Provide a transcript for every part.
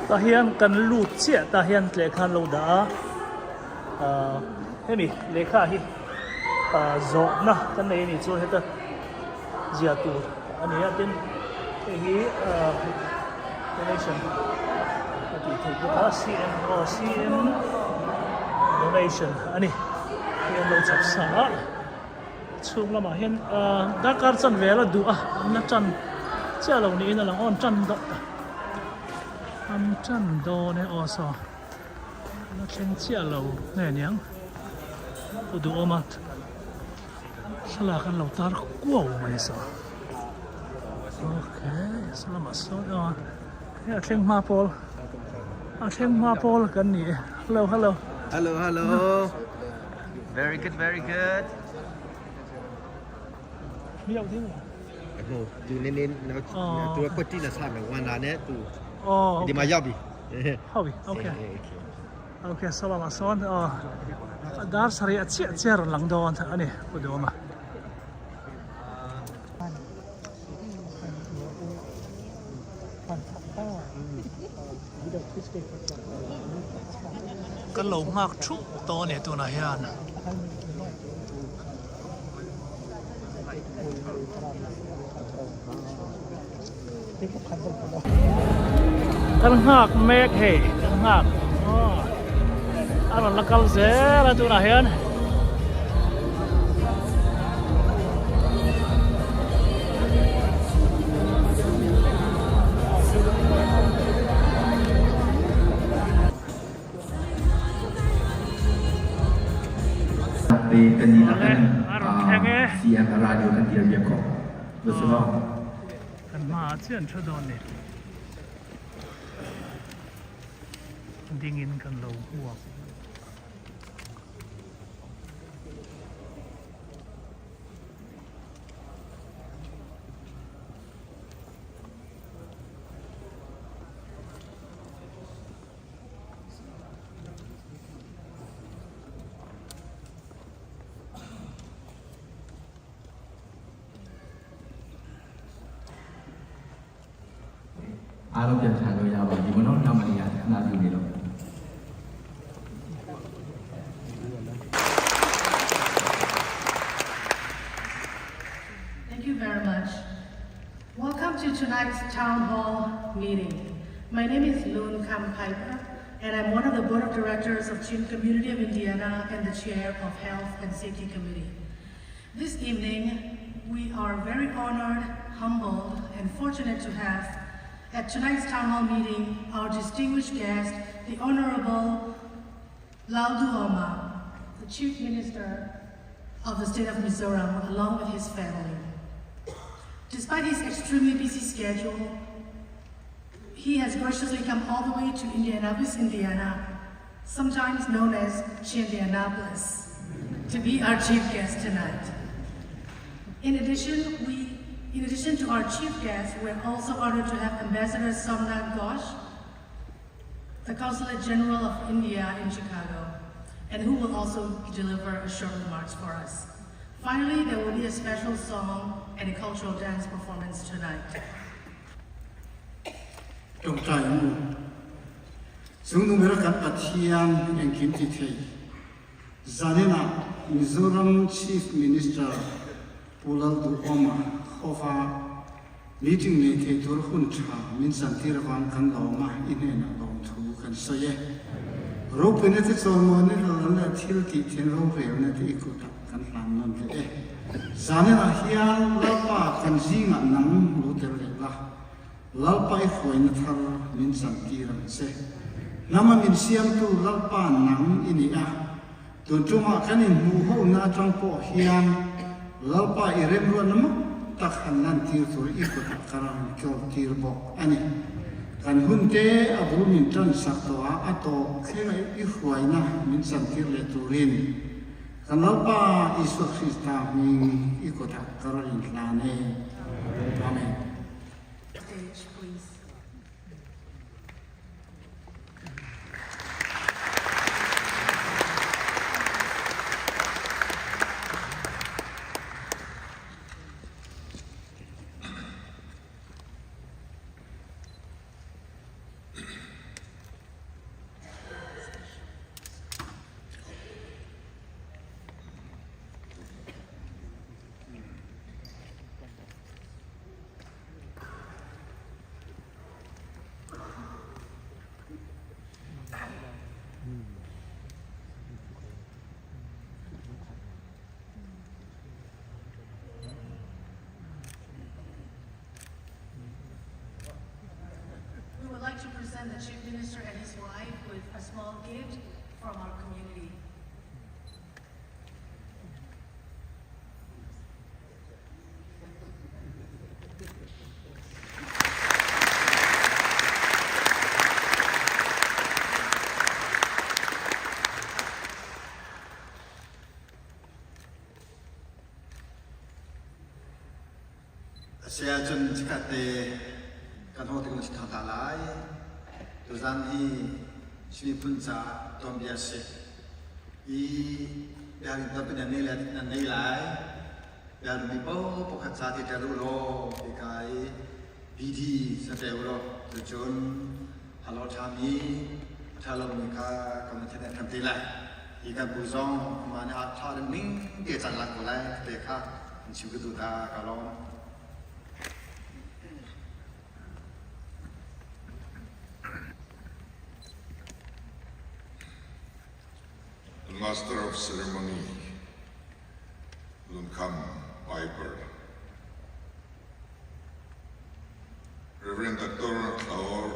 Tah hian kan lut chiah tah hian lehkha an lo dah a ahh hemi lehkha hi ahh zawhna kan nei a nih chuan heta ziah tur a ni a tin hei hi ahh donation a tih theih bawk a CM aw CM donation a ni hei an lo chhawp sa a. Chhung lamah hian darkar chan vel a duh a, an la tan chiah lo niin a lang aw, an tan dawn an tan dawn e aw saw a la thleng chiah lo nge niang pu duhawm a thlalak an lo tar kuau mai saw okay saw lamah sawn aw hei a thleng hma pawl a thleng hma pawl kan ni e hello hello hello hello. Very good, very good. သူနည်းနည်းနော်သူကကွက်တိနဲ့စမယ်ဝန်လာနဲ့သူဒီမှာရောက်ပြီ ဟုတ်ပြီ okay okay ဆလာမဆွန်အော်ဒါစရီအချစ်ချေရလန်ဒွန်အနေဘုဒ္ဓမ Kan lo nghak thup tawh a ni tunah hian. Kan nghak mek hei kan nghak a rawn la kal zel a tunah hian. Kan hmaah chiah an thu dawn ni. Dingin kan lo huak. အားလုံးပြန်ထိုင်လို့ရပါပြီဘုနောနောက်မနေရခဏပြုနေတော့ Thank you very much. Welcome to tonight's town hall meeting. My name is Loon Kam Piper, and I'm one of the board of directors of Chin Community of Indiana and the chair of Health and Safety Committee. This evening, we are very honored, humbled, and fortunate to have at tonight's town hall meeting our distinguished guest, the Honorable Lalduhoma, the Chief Minister of the state of Mizoram, along with his family. Despite his extremely busy schedule, he has graciously come all the way to Indianapolis, Indiana, sometimes known as Chindianapolis, to be our chief guest tonight. In addition, we, in addition to our chief guest, we're also honored to have Ambassador Somnath Ghosh, the Consulate General of India in Chicago, and who will also deliver a short remarks for us. Finally, there will be a special song and a cultural dance performance tonight. Tawngtai ang u. Chungnung ber kan Pathian engkim ti thei. Zaninah Mizoram Chief Minister Pu Lalduhawma khawva meeting nei thei tur hun tha min chantir avang kan lawm a, i hnenah lawmthu kan sawi e. Ropuina te chawnmuanna hlawhna leh thil tih thin rorelna te i kutah kan hlan nawn leh e. Zaninah hian Lalpa kan zingah nang lo tel leh la. Lalpa i hruaina thar min chantir ang che. Hnama min siamtu Lalpa nang i ni a, tun tumah kan inhmuh hohna atang pawh hian Lalpa i remruatna mak tak han lantir tur i kutah ka rawn tlawrtir bawk a ni. Kan hunte a bul min tan sak tawh a, a tawp thlenga i hruaina min chantir leh turin kan Lalpa Isua Krista hming i kutah ka rawn inhlan e. Amen. Stage, please. like to present the Chief Minister and his wife with a small gift from our community. A si ahcun chikkhat te kan haw tik na si ta lai. Tuzan hi Chin miphun caah tuanbia a si. I biakinn tampi nan nei nan nei lai. Biakinn paoh pakhat ca ti ṭial u law hika i BD sa te u law cucun halo ṭhami a ṭha lomi kha kan van theih ṭhan te lai. Hi kan pu zong amah nih a ṭha ning te caan lak ko lai te kha an chim ka duh ta ka lawm. The Master of Ceremony, Lunkham Piper. Reverend Dr. Thlaor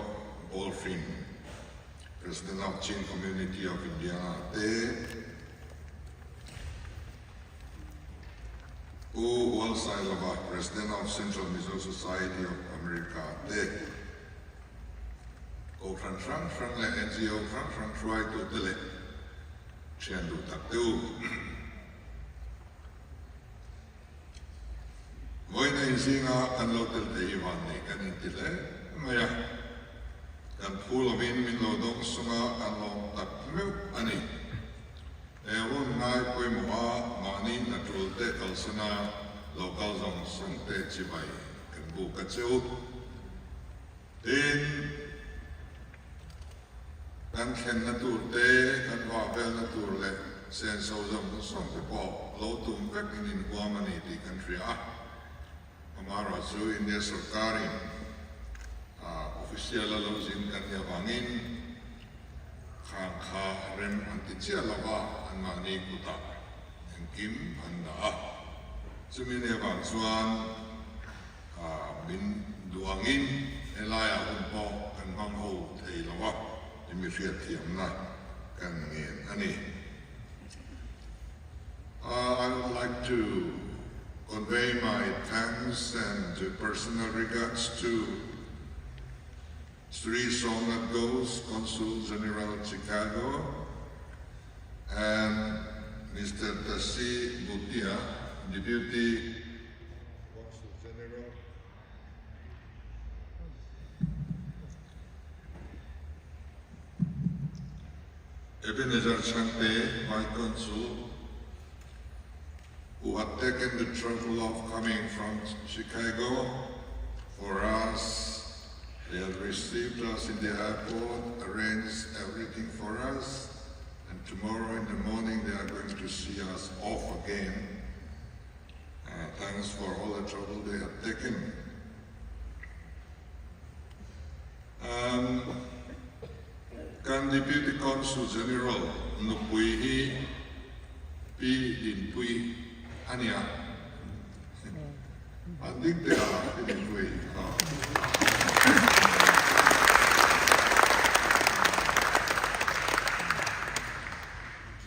Bolfin, President of Chin Community of Indiana te Pu Hual Sailova, President of Central Mizo Society of America te Kohhran hrang hrang leh NGO hrang hrang hruaitute leh thian duh tak te u. Vawiin inzinga kan lo tel thei hi vanneih kan inti hle mai a, kan phu lovin min lo dawng sung a, kan lawm tak meuh a ni. He hun ngai pawimawha mahni hna tul te kalsana lo kal zawng zawng te chibai kan buk a che u. Tin, kan thlenna tur te, kan vah velna tur leh senso zawng zawng te pawh lo tum vek in inhuam a ni tih kan hria a. Amaherawh chu India sorkarin official a lo zin kan nih avangin khang kha rem an ti chiah lo va, anmahni kutah engkim an dah a. Chumi nih avang chuan Min duh angin helaiah hun pawh kan hmang ho thei lo a, i mi hriatthiamna kan ngen a ni. I would like to convey my thanks and personal regards to Sri Somnath Ghose, Consul General Chicago, and Mr. Tashi Bhutia, Deputy Consul General. Ebenezer Chhangte, my consul, who had taken the trouble of coming from Chicago for us. They had received us in the airport, arranged everything for us, and tomorrow in the morning they are going to see us off again. Uh, thanks for all the trouble they have taken. Um, kan Deputy Consul General nupui hi Pi Dinpuii a nia. An ding teh a, Pi Dinpuii.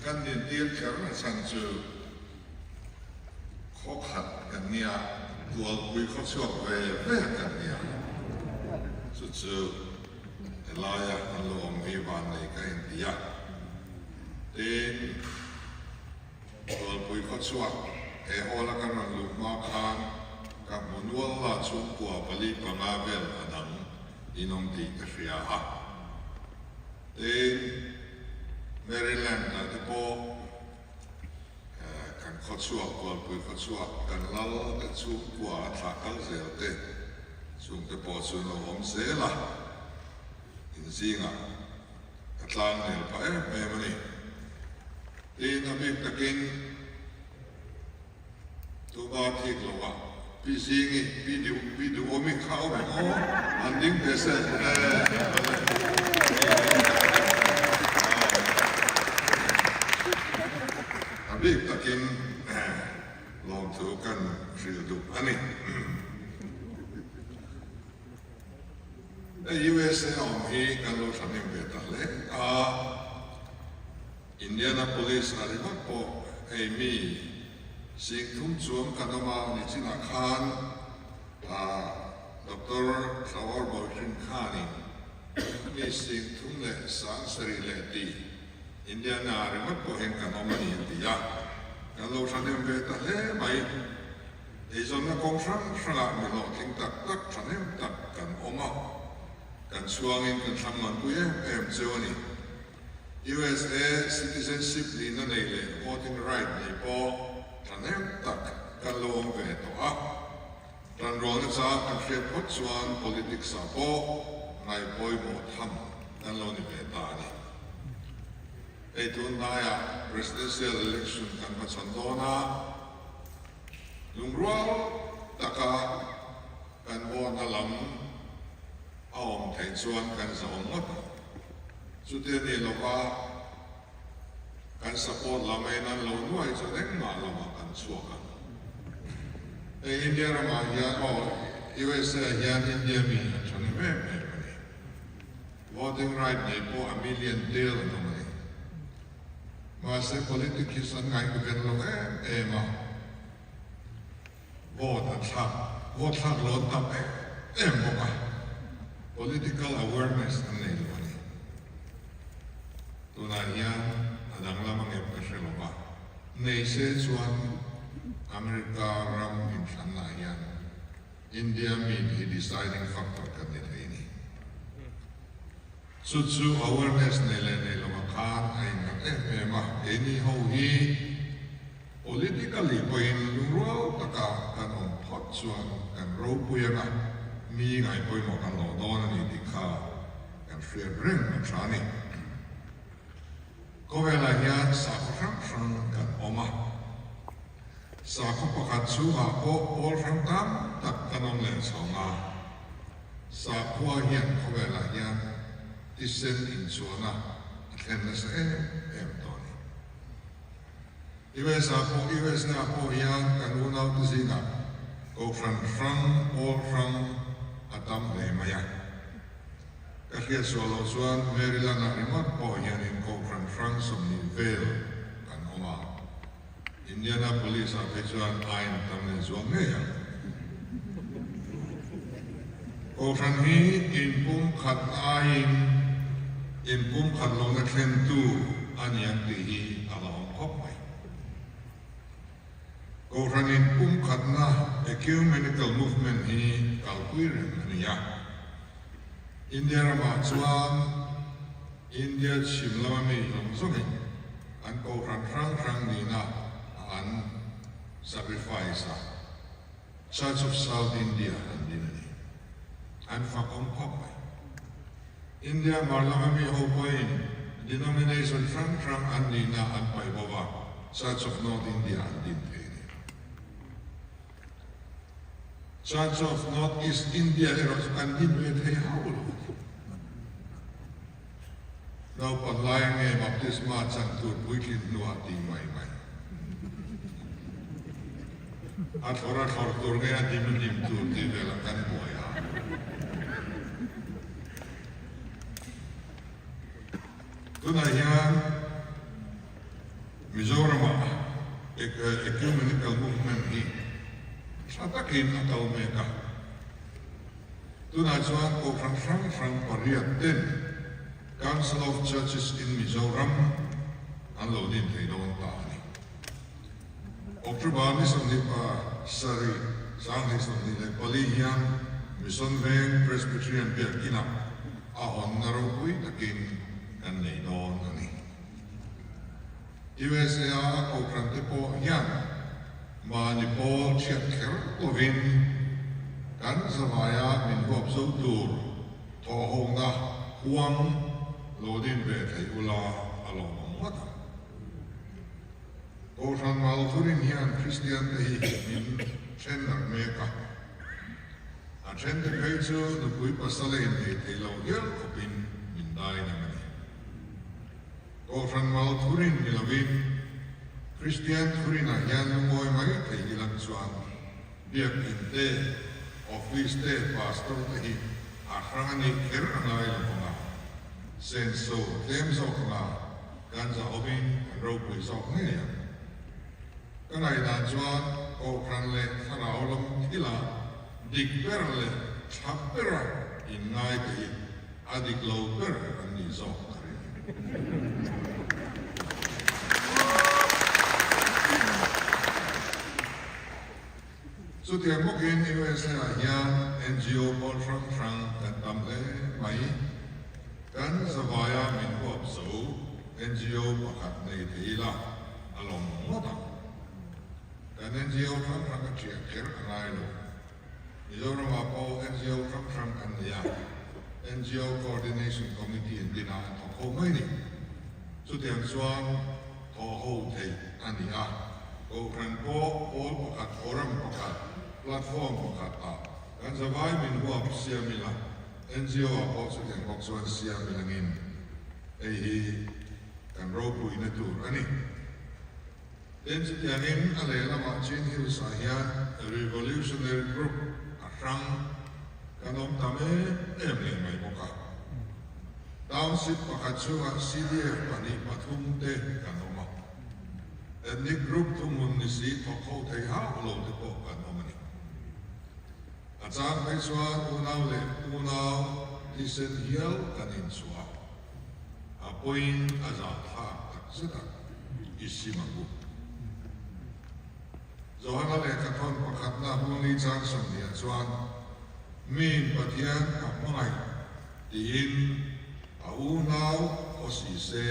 Kan dintir kher na chhan chu Khaw khat kan nia, Tualpui khaw chhuak ve ve kan nia. Chu chu helaia an lo awm hi vannei ka inti a. Tin, Tualpui khaw chhuak he hall a kan rawn luh hma khan ka hmu nual la chhungkua 4, 5 vel a dang in awm tih ka hria a. Tin, Maryland-ah te pawh Kan khawchhuak, Kualpui khawchhuak, kan lal te chhungkua a thlah kal zel te, chungte pawh chu an lo awm zel a, in zingah ka tlang nel pah em em a ni. Tin, a bik takin Tuba thik lovah Pi Zingi, Pi Duh, Pi Duhawmi kha awm ang aw, an ding ve se. A bik takin lawmthu kan hrilh duh a ni. Hei USA a awm hi kan lo thahnem ve ta hle a, Indianapolis a ringawt pawh hei mi 3000 chuang kan awm a, nichinah khan Doctor Thlawar Bawihrin khanin mi 30 leh 7000 leh ti Indiana ringawt pawh hian kan awm a ni a ti a, kan lo thahnem ve ta hle mai. Eizawnna kawng hrang hrangah mi hlawhtling tak tak thahnem tak kan awm a, kan chhuangin kan thlangmanpui em em cheu a ni. USA citizenship nihna nei leh voting right nei pawh thahnem tak kan lo awm ve tawh a. Tanrualna chang kan hriat phawt chuan politics ah pawh ngaihpawimawh tham kan lo ni ve ta a ni. Hei tun hnaiah presidential election kan hmachhawn dawn a, lungrual taka kan vote-na lam a awm theih chuan kan zahawm ngawt ang. Chutia ni lova kan support lam a inan lo nuai chuan engmah lamah kan chhuak ang. Hei India ramah hian aw USA ah hian India mi an thahnem em em a ni. Voting right nei pawh a million tel an awm a ni. Mahse politic hi san ngaihtuah lo em em a, vote an thlak, vote thlak lo an tam em em bawk a, political awareness an nei lo a ni. Tunah hian a danglam a ngem ka hre lo va, nei se chuan America ram inthlannaah hian India mi hi deciding factor kan ni thei a ni. Chu chu awareness nei leh nei lova khan a innghat em em a, keini ho hi politically pawhin lungrual taka kan awm phawt chuan kan ropui anga mi ngaihpawimawh kan lo dawn a ni tih kha kan hriat reng a tha a ni. Khawvelah hian sakhaw hrang hrang kan awm a, sakhaw pakhat chhungah pawh pawl hrang tam tak kan awm leh chhawng a, sakhua hian khawvelah hian thisen inchuahna a thlen nasa em em tawh a ni. US ah pawh USA ah pawh hian kan unaute zingah kohhran hrang pawl hrang a tam hle mai a. Ka hriat sual loh chuan Maryland ah ringawt pawh hianin kohhran hrang 20 vel kan awm a, Indianapolis ah phei chuan ain tam leh zual ngei ang. Kohhran hi inpumkhat aiin inpumkhat lohna thlentu a ni ang tih hi a la awm khawp mai. Kohhran inpumkhatna ecumenical movement hi kalpui reng a ni a. India ramah chuan India chhim lama mi zawng zawngin an kohhran hrang hrang nihna an sacrifice a, Church of South India an din a ni. An fak awm khawp mai. India hmar lama mi ho pawhin denomination hrang hrang an nihna an paih bo va, Church of North India an din thei a ni. Church of North East India erawh chu kan din ve thei hauh lo a ni. Naupan lai nge baptisma chan tur puitlin hnuah tih mai mai. A thlawr a thlawr tur nge a dim a dim tur tih velah kan buai a. Tunah hian Mizoramah Ecumenical Movement hi tha takin a kal mek a. Tunah chuan Kohhran hrang hrang pariat ten Council of Churches in Mizoram an lo din thei dawn ta a ni. October ni 27 2024 hian Mission Veng Presbyterian Biakinah a hawnna ropui takin kan nei dawn a ni. USA a Kohhran te pawh hian mahni pawl chhiat kher lovin kan zavaia min huap zo tur thawhhona huang lo din ve thei ula a lawmawm ngawt ang. Kohhran Malthurin hian Kristian te hi min then darh mek a, a then te phei chu nupui pasal a innei thei lo hial khawpin min dai nam a ni. Kohhran Malthurin ni lovin Kristian Thurinah hian lungawi mai thei ilang chuan Biakin te, Office te, Pastor te hi. A hrang a nih kher a ngai lo vang a, senso tlem zawk anga kan zahawmin kan ropui zawk ngei ang. Ka ngaihdan chuan Kohhran leh thlarau lam thila dik ber leh tha bera inngaite hi a dik lo ber an nih zawk ka ring. Chutiang bawkin USA ah hian NGO pawl hrang hrang kan tam hle mai. Kan zavaia min huap zo NGO pakhat nei thei ila a lawm ngawt ang. Kan NGO hrang hrang a ṭhiah kher a ngai lo. Mizoramah pawh NGO hrang hrang kan nei a, NGO Coordination Committee an din a an thawk ho mai ni. Chutiang chuan thawh ho theih a ni a, Kohhran pawh pawl pakhat, forum pakhat, platform pakhat ah kan zavai min huap siam ila, NGO ah pawh chutiang bawk chuan siam ilangin hei hi kan ropuina tur a ni. Tin, chutiangin a lehlamah Chin Hills ah hian Revolutionary Group a hrang kan awm ta em em leh mai bawk a. Township pakhat chhungah CDF pahnih pathum te kan awm a. Ethnic group thuhmun ni si thawk ho thei hauh lo te pawh kan awm a ni. A chang phei chuan unau leh unau thisen hial kan inchhuah a. A pawiin a zahthlak tak zet a, i sim ang u. Johana lehkhathawn pakhatna Hmangli chang 20 ah chuan, Miin Pathian ka hmangaih tiin a unau aw si se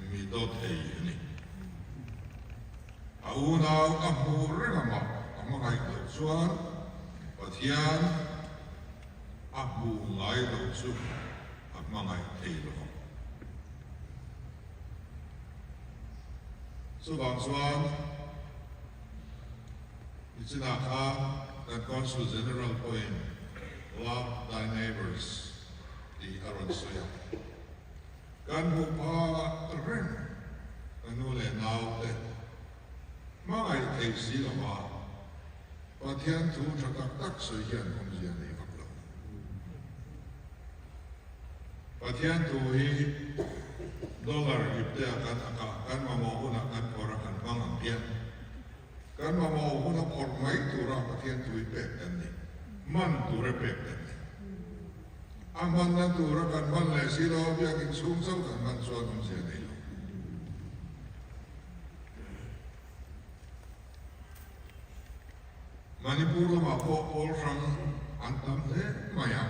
mi dawt ei a ni. A unau a hmuh reng amah a hmangaih loh chuan Pathian a hmuh ngai loh chu a hmangaih thei lo ang. Chuvang chuan nichinah khan kan Consul General pawhin Love thy neighbours tih a rawn sawi a. Kan hmuh phah reng ka nu leh naute hmangaih thei si lova Pathian thu tha tak tak sawi hian awmzia nei vak lo. Pathian thu hi dollar ipte a kan ak a, kan mamawh hunah kan phawrh a, kan hmang ang hian kan mamawh huna phawrh mai tura Pathian thu hi pek kan ni, hman tura pek kan ni. A hmanna tura kan hman leh si lo, biakin chhung chauh kan hman chuan awmzia nei lo. Manipur lamah pawh pawl hrang an tam hle mai a,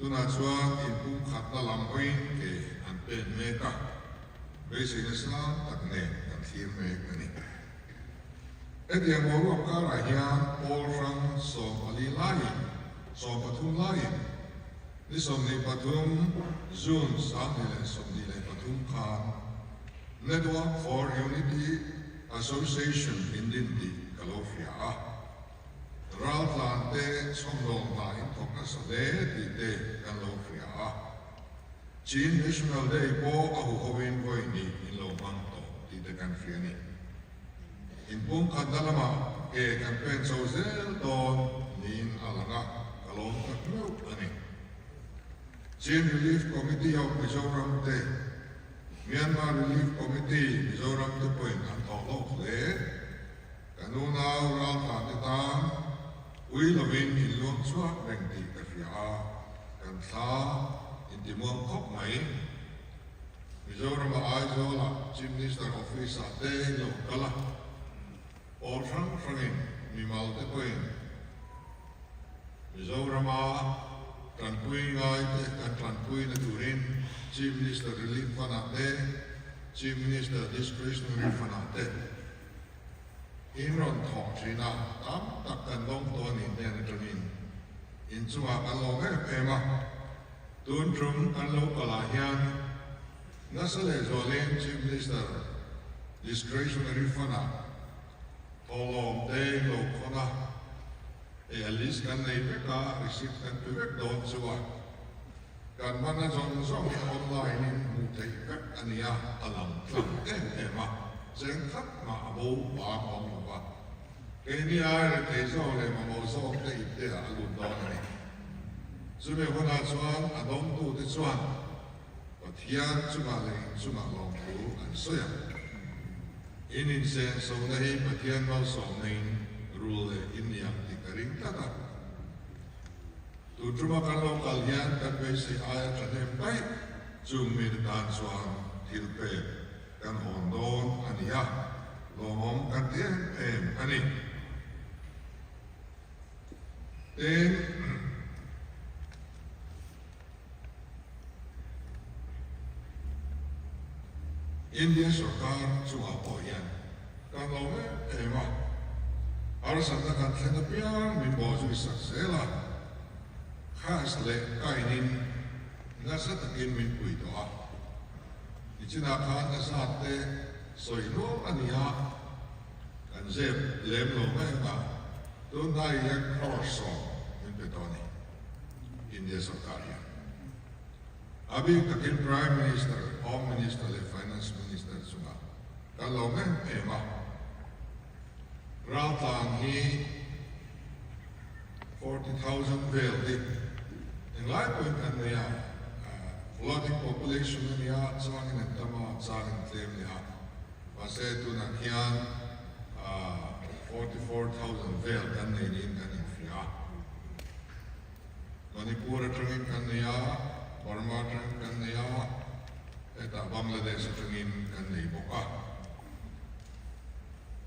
tunah chuan inpumkhatna lam hawiin ke an pen mek a, beiseina sang tak nen kan thlir mek a ni. Hetiang boruak karah hian pawl hrang 14 laiin, 13 laiin ni 23 June 2023 khan Network for Unity Association in din tih ka lo hria a, raltlan te chhawmdawng hna in thawk nasa hle tih te kan lo hria a. Chin National Day pawh a huhoin vawi hnih in lo hmang tawh tih te kan hria a ni. Inpumkhatna lamah ke kan pen chho zel dawn niin a lang a, ka lawm tak meuh a ni. Chin Relief Committee of Mizoram te Myanmar Relief Committee Mizoram te pawhin an thawh hlawk hle. Kan unau raltlan te tan ui lovin in luang chhuak reng tih ka hria a, kan thla intimuam khawp mai. Mizorama Aizawla Chief Minister Office ah te in lo kal a, pawl hrang hrangin mimal te pawhin Mizorama tanpui ngaite kan tanpuina turin Chief Minister Relief Fund-ah te, Chief Minister Discretionary Fund-ah te in rawn thawk thin a, tam tak kan dawng tawh a nih hnen atangin inchungah kan lawm em em a. Tun tum kan lo kalah hian nasa lehzualin Chief Minister Discretionary Fund-ah Thawhlawm te lo khawn a, hei a list kan nei vek a, receipt kan pe vek dawn chu a, kan hmanna zawng zawng hi online in hmuh theih vek a ni a, a lang tlang em em a, cheng khat mah a bo bang awm lo va, keini ai rethei zawk leh mamawh zawk te ipte ah a lut dawn a ni. Chumi hunah chuan a dawngtute chuan Pathian chungah leh in chungah lawmthu an sawi ang. In insenso-na hi Pathian malsawmna in rul leh in ni ang tih ka ring tlat a. Tun tuma kan lo kal hian kan beisei aia thahnem daih chung mite tan chuan thil pek kan hawn dawn a ni a, lawmawm kan ti em em a ni. Tin, India sorkar chungah pawh hian kan lo em em a, harsatna kan thlen apiang min bawhzui sak zel a, khas leh kainin nasa takin min pui tawh a. Nichinah khan a zat te sawi nuam a ni a, kan zep lem lo mai ang a, tunhnai hian crore sawm min pe tawh a ni, India sorkar hian. A bik takin Prime Minister, Home Minister leh Finance Minister chungah kan lawm em em a. Raltlan hi 40,000 vel hi englai pawhin kan nei a, floating population a nia, changin an tam a, changin tlem leh a. Mahse tunah khian 44,000 vel kan nei niin kan inhria a. Manipur atangin kan nei a, Burma atangin kan nei a, hetah Bangladesh atangin kan nei bawk a.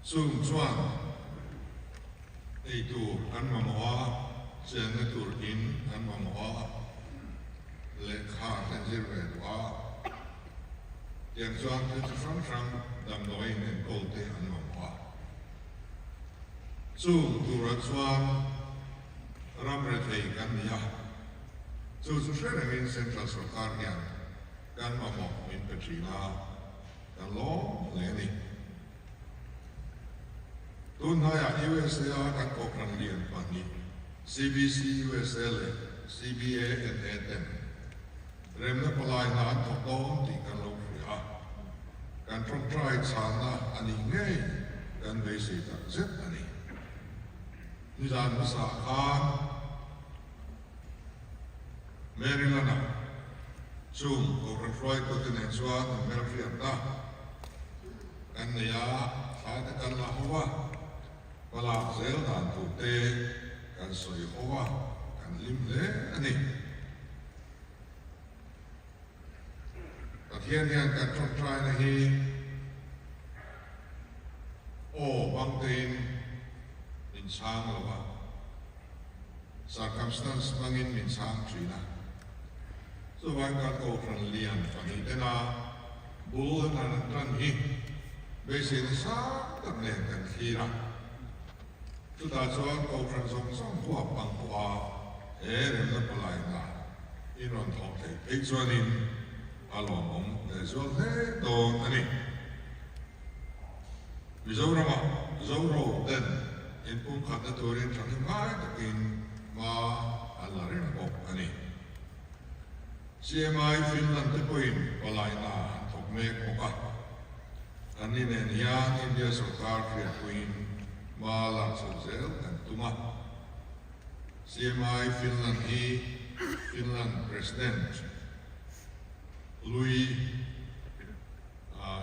Chung chuan ei tur an mamawh a, chenna tur in an mamawh a, lehkha an zir ve duh a, tiang chuan thil chi hrang hrang damdawiin enkawl te an mamawh a. Chung turah chuan ram rethei kan ni a, chu chu hre rengin Central Sorkar hian kan mamawh min pe thin a, kan lawm hle a ni. Tun hnaiah USA a kan kohhran lian pahnih CBC USA leh CBA NA ten remna palai hna an thawk dawn tih kan lo hria a, kan tawngtai chhanna a nih ngei kan beisei tak zet a ni. Nizan hmasa khan Maryland-ah chung Kohhran hruaitute nen chuan an hmelhriatna kan nei a, thlai te kan la ho a, hmalak zel dan tur te kan sawi ho a, kan hlim hle a ni. Pathian hian kan tawngtaina hi aw bangtein min chhang lo a, circumstance hmangin min chhang thin a. Chuvang kan Kohhran lian pahnihten a bul an han tan hi beiseina sang tak nen kan thlir a. Chutah chuan Kohhran zawng zawng huap ang pawha he remna palai hna in rawn thawk theih phei chuanin a lawmawm lehzual hle dawn a ni. Mizoramah Zoro ten inpumkhatna turin thahnem ngai takin hma an la reng bawk a ni. CMI Finland te pawhin palai hna an thawk mek bawk a. Anni nen hian India sorkar hriatpuiin hma lak chhoh zel kan tum a. CMI Finland hi Finland President Louis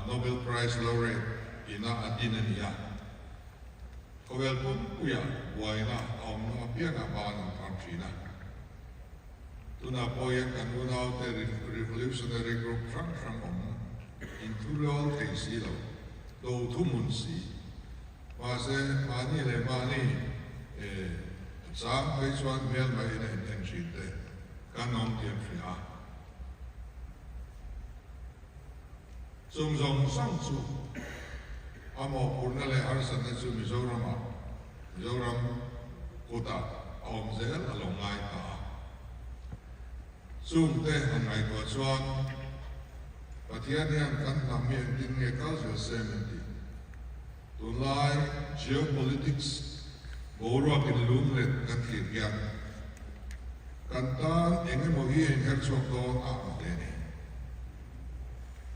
Nobel Prize Laureate ina a din a ni a. Khawvel pumpuia buaina a awmna apiangah ban an phar thin a. Tunah pawh hian kan unaute revolutionary group hrang hrang awm inthurual thei si lo, do thuhmun si. Mahse, mahni leh mahni a chang phei chuan hmelma in a inhen thin te kan awm tih an hria a. Chung zawng zawng chu a mawhphurhna leh harsatna chu Mizoramah, Mizoram kutah a awm zel a lo ngai ta a. Chungte han ngaihtuah chuan Pathian hian kan hnam hi engtin nge kal zel se min ti? Tunlai geopolitics boruak inlum let kan thlir hian kan tan eng emaw hi a inher chhuak dawn a ang hle a ni.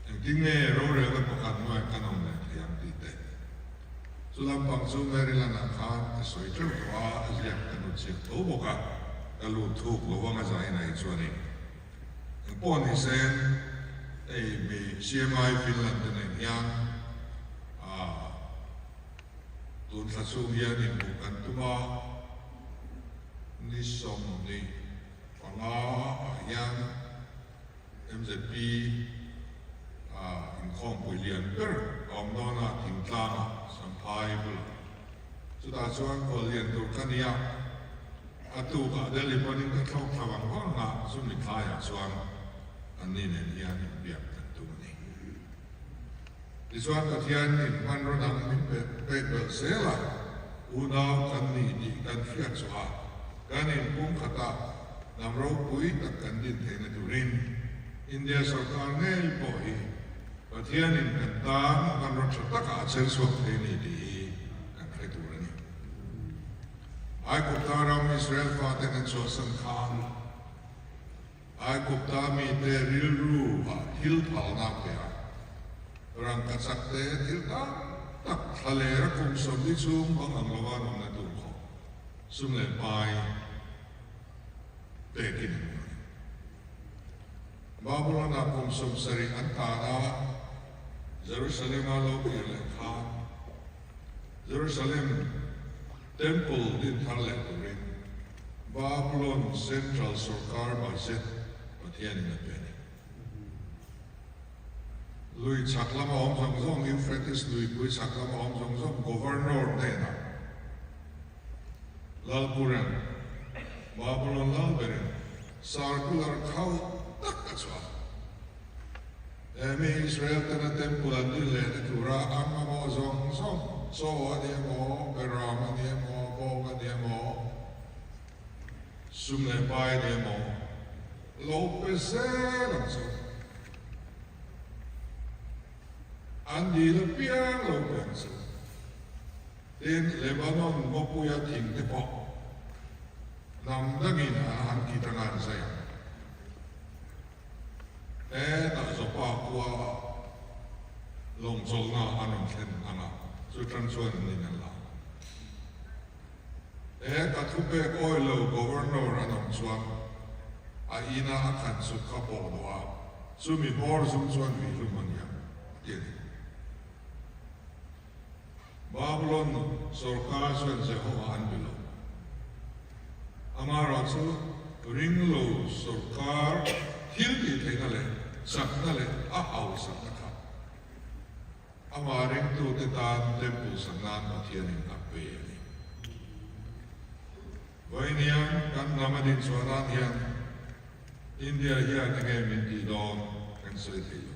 Engtin nge rorelna pakhat hnuaiah kan awm leh thei ang tih te. Chu lampang chu Maryland-ah khan ka sawi teuh tawh a, a ziak ka hnutchhiat tho bawk a. Ka lut thuk lo ang a zain ai chuanin engpawh ni sen hei mi CMI Finland te nen hian ah tun thla chhung hian inhmuh kan tum a, ni 25 ah hian MZP ah inkhawmpui lian ber a awm dawn a thingtlang ah Samphai bulah. Chutah chuan khual lian tur ka nia, a tukah Delhi panin ka thlawk thla vang vang a, chumi tlaiah chuan anni nen hian inbiak kan tum a ni. Tichuan Pathianin hmanraw dang min pek belh zel a, unau kan ni tih kan hriat chhuah a, kan inpumkhat a, hnam ropui tak kan din theihna turin India sorkar ngei pawh hi Pathianin kan tan hmanraw tha takah a cher chhuak thei a ni tih hi kan hre tur a ni. Aigupta ram Israel faten an chhuahsan khan Aigupta mite rilru ah thil phalna a pe a, rangkachak te thil tam tak thlaler a kum 40 chhung bang ang lova an awmna tur khawp sum leh pai pekin an awm a ni. Babylon-ah kum 70 an tan a, Jerusalem-a lo kir leh khan Jerusalem Temple din thar leh turin Babylon Central Sorkar budget Pathianin a pe a ni. Lui chhak lama awm zawng zawng, Euphrates luipui chhak lama awm zawng zawng Governor hnenah Lalpuran, Babylon lal berin circular khauh tak a chhuah. He mi Israel tena temple an din lehna tura an mamawh zawng zawng, chaw a ni emaw, beram a ni emaw, bawng a ni emaw, sum leh pai a ni emaw, lo pe zel ang chu. An dil apiang lo pe ang chu. Tin, Lebanon ngawpuia thing te pawh hnam dangin an kit anga an zai ang. Hetah Joppa khua lawng chawlhna an rawn thlen anga chu tan chuan an in an la. Heta thupek awi lo Governor an awm chuan a ina a khan chuk kha pawh duh a, chumi hmawr zum chuan vih hlum a ni ang, ti a ni. Babylon sorkar chuan Jehovah an be lo. Amaherawhchu, ring lo sorkar thil tih theihna leh chakna leh a hausakna kha amah ringtute tan temple sak nan Pathianin a pe a ni. Vawiiniang kan hnam a dinchhuah nan hian India hian enge min tih dawn kan sawi thei lo.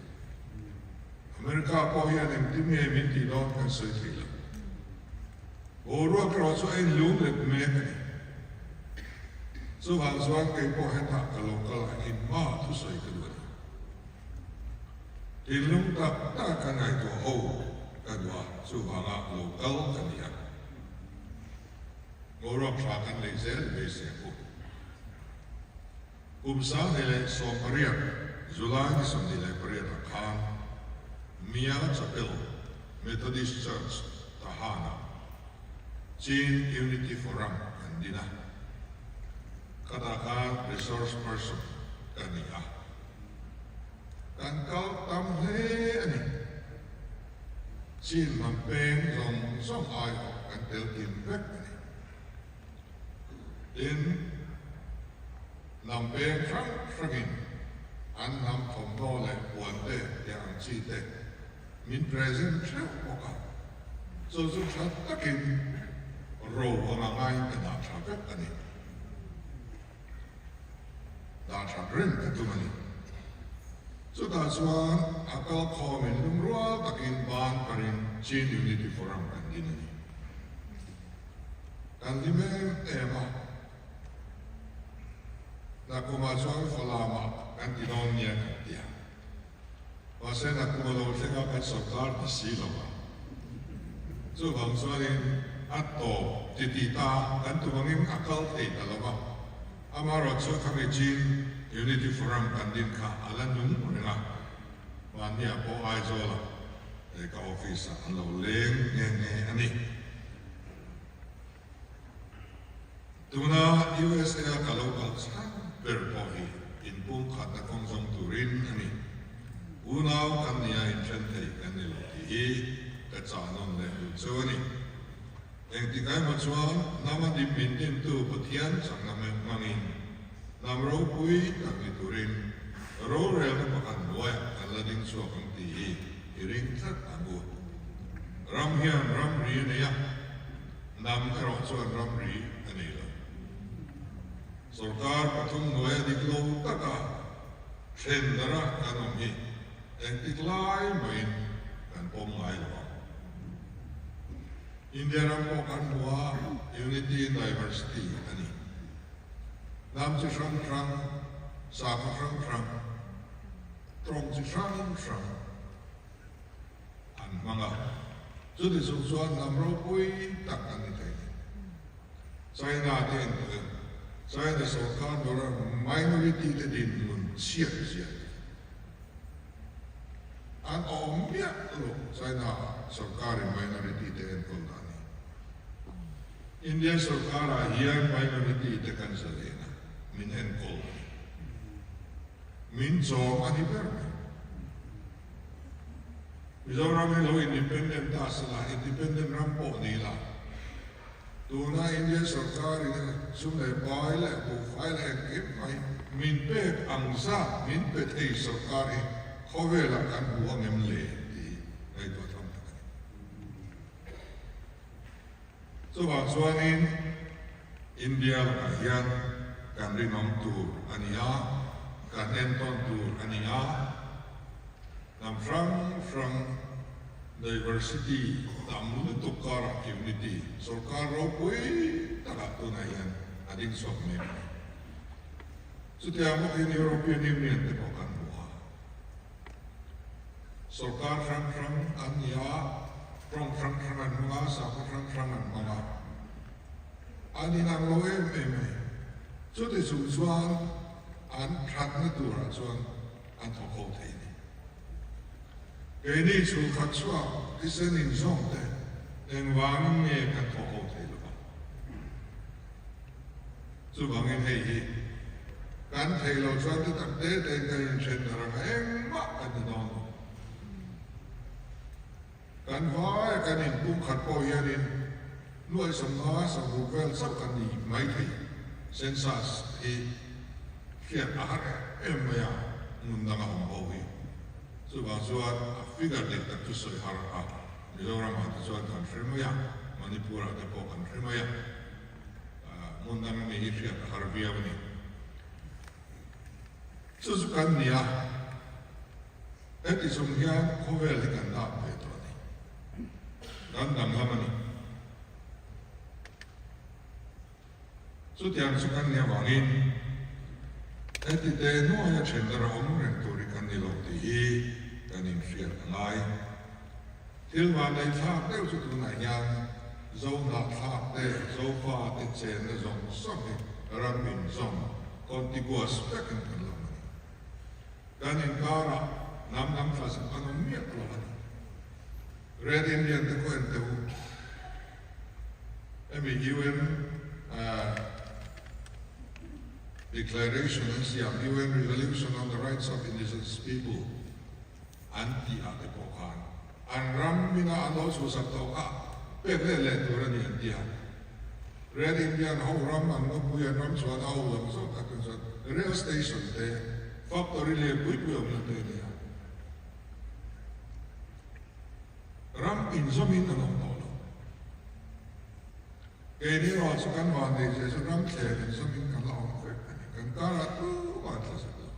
America pawh hian engtin nge min tih dawn kan sawi thei lo. Boruak erawh chu a inlum let mek a ni. Chuvang chuan kei pawh hetah ka lo kal a, inhma thusawi ka duh a ni. Thinlung tak tak ka ngaihtuah ho ka duh a, chuvanga lo kal ka ni a. Boruak tha kan neih zel beisei ang u. Kum 2018, July ni 28 ah khan Mia Chapel Methodist Church Tahan-ah Chin Unity Forum an din a, khatah khan resource person ka ni a, kan kal tam hle a ni. Chin hnam peng zawng zawng aiawh kan tel kim vek a ni. Tin, hnam peng hrang hrangin an hnam thawmhnaw leh puan te tih ang chi te min present theuh bawk a, chu chu tha takin ro anga ngaiin ka dah tha vek a ni. Dah that reng ka tum a ni. Chutah chuan a kalkhawmin lungrual takin ban parin Chin Unity Forum kan din a ni. Kan hlim em em a, Nakumah chuan Falamah kan ti dawn nia kan ti a. Mahse Nakum a lo thleng a kan sorkar ti si lo a. Chuvang chuanin a tawp ti tih ta kan tum angin a kal thei ta lo va. Amaherawhchu khami Chin Unity Forum kan din kha a la nung reng a, mahniah pawh Aizawla he ka office ah an lo leng nghe nghe a ni. Tuna USA a ka lo kal chhan ber pawh hi inpumkhatna kawng zawng turin a ni. Unau kan nia inthen thei kan ni lo tih hi ka chah nawn leh duh cheu a ni. Engtik emaw chuan hnam a dim min dimtu Pathian chakna hmangin hnam ropui tak ni turin rorelna pakhat hnuaiah kan la ding chhuak ang tih hi i ring tlat ang u. Ram hian ramri a nei a, hnam erawh chuan ramri a nei lo. Sorkar pathum hnuaia dik lo taka then dara kan awm hi engtik lai mahin kan pawm ngai lo ang. India ram pawh kan hmu a, unity in diversity a ni. Hnam chi hrang hrang, sakhaw hrang hrang, tawng chi hrang hrang an hmang a. Chuti chung chuan hnam ropui tak an ni thei ni. China te en tawh em? China sorkar dawra minority te dinhmun chhiat zia te. An awm miah lo China ah sorkarin minority te enkawl dan hi. India sorkarah hian minority te kan zalen a, min enkawl a ni. Min chawm a ni ber mai. Mizoram hi lo independent ta se la, independent ram pawh ni la, Tuna India sorkarin sum leh pai leh buhfai leh engkim mai min pek ang zat min pe thei sorkar hi khawvelah kan hmu ang em le tih ngaihtuah tham tak a ni. Chuvang chuanin India lakah hian kan rinawm tur a ni a, kan entawn tur a ni a, Hnam hrang hrang diversity tam lutuk karah unity sorkar ropui takah tunah hian a ding chhuak mek a ni. Chutiang bawkin European Union te pawh kan hmu a, sorkar hrang hrang an ni a, tawng hrang hrang an hmang a, sakhaw hrang hrang an hmang a, an inang lo em em a ni. Chuti chung chuan an thatna turah chuan an thawk ho thei ni. Keini chhungkhat chhuak thisen inzawm te engvangin nge kan thawk ho thei lo vang? Chuvangin hei hi kan thei lo chuan ti tak te tein kan inthen darh ang a, engmah kan ti dawn lo. Kan vai kan inpumkhat pawh hianin nuai sawmnga sawmruk vel chauh kan ni mai thei. Census hi hriat a har em em mai a, hmun danga awm ho hi. Chuvang chuan a figure dik tak chu sawi har a, Mizoramah te chuan kan hre mai a, Manipurah te pawh kan hre mai a, hmun danga mi hi hriat a har viau a ni. Chu chu kan ni a. Heti chung hian khawvel hi kan dap ve tawh a ni. Kan danglam a ni. Chutiang chu kan nih avangin heti te hnuaia thendar a awm reng tur hi kan ni lo tih hi kan inhriat a ngai. Thil vanneih thlak deuh chu tunah hian Zohnahthlak te, Zofa te chenna zawng zawng hi ram inzawm, contiguous, vekin kan la awm a ni. Kan inkarah hnam dang thla zuk an awm miah lo a ni. Red Indian te khaw en teh u. Hemi UN Declaration an siam, UN Resolution on the Rights of Indigenous People an tih ah te pawh khan an ram hminga an lo chhuhsak tawh kha pek let leh tur a ni an ti a. Red Indian ho ram an ngawpui an ram chhuan a ho ang zawk tak chuan rail station te, factory leh pui pui awmna te a ni a. Ram inzawmin an awm tawh lo. Keini erawh chu kan vannei zia chu ram thler inzawmin kan la awm vek a ni. Kan karah tumah an tla zet lo.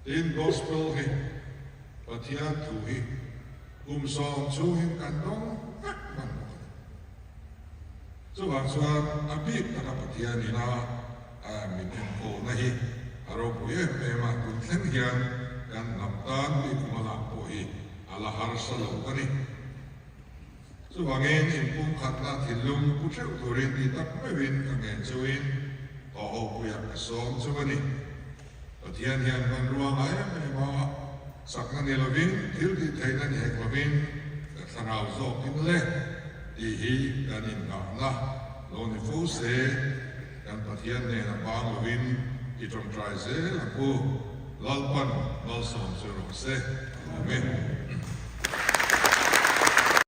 Tin, Gospel hi, Pathian thu hi kum sawm chhungin kan dawng vek hman bawk a ni. Chuvang chuan a bik taka Pathian ina min enkawlna hi a ropui em em a, tun thleng hian kan hnam tan bik hma lak pawh hi a la harsa lo a ni. Chuvangin inpumkhatna thinlung pu theuh turin ti tak meuhin ka ngen chauhin tawh ho puiah ka sawm chauh a ni. Pathian hian hmanrua ngai em em a, chakna ni lovin, thil tih theihna ni hek lovin ka thlarau zawkin le tih hi kan innghahna. Lo ni fo se, kan Pathian nen a bang lovin i tawngtai zel ang u. Lalpan malsawm chu rawh se. Amen.